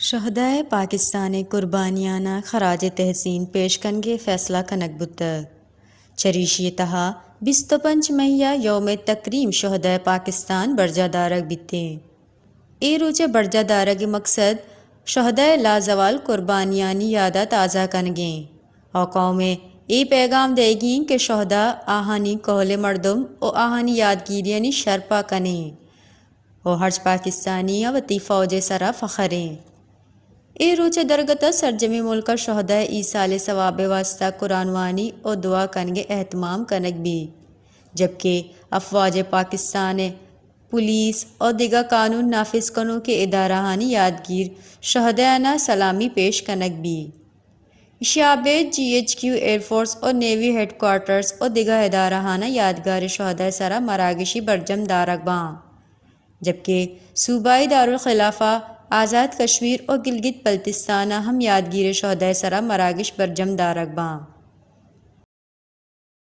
شہدائے پاکستان ءِ قربانیانا خراج تحسین پیش کنگ ءِ فیصلہ کنگ بوتگ۔ چریشی ءِ تہا بیست ءُ پنچ مئی ءَ یوم تکریم شہدائے پاکستان برجاہ دارگ بیتیں۔ اے روچ ءِ برجاہ دارگ ءِ مقصد شہدائے لازوال قربانیانی یاد ءَ تازہ کنگ ایں ءُ قوم ءَ اے پیغام دئیگی ایں کہ شہدا آہانی کہول ءِ مردم ءُ آہانی یادگیریانی شرپ ءَ کنیں ءُ ہرچ پاکستانی ءَ وتی فوج ءِ سرا فخر ایں۔ اے روچ ءِ درگت ءَ سرجمیں ملک ءَ شہدائے ایصال ثواب ءِ واستہ قرآن وانی ءُ دعا کنگ ءِ اہتمام کنگ بیت، جبکہ افواج پاکستان ءِ پولیس ءُ دگہ قانون نافذ کنوکیں ادارہانی یادگیر شہدایانا سلامی پیش کنگ بیت۔ ایشی ءَ ابید G H Q, air force ءُ نیوی ہیڈ کوارٹرز ءُ دگہ ادارہانا یادگار شہدائے سرا مراگشی برجم دارگ باں۔ جبکہ صوبائی دارالخلافہ، آزاد کشمیر ءُ گلگت بلتستان ءَ ہم یادگیر شہدائے سرا مراگش برجم دارگ باں۔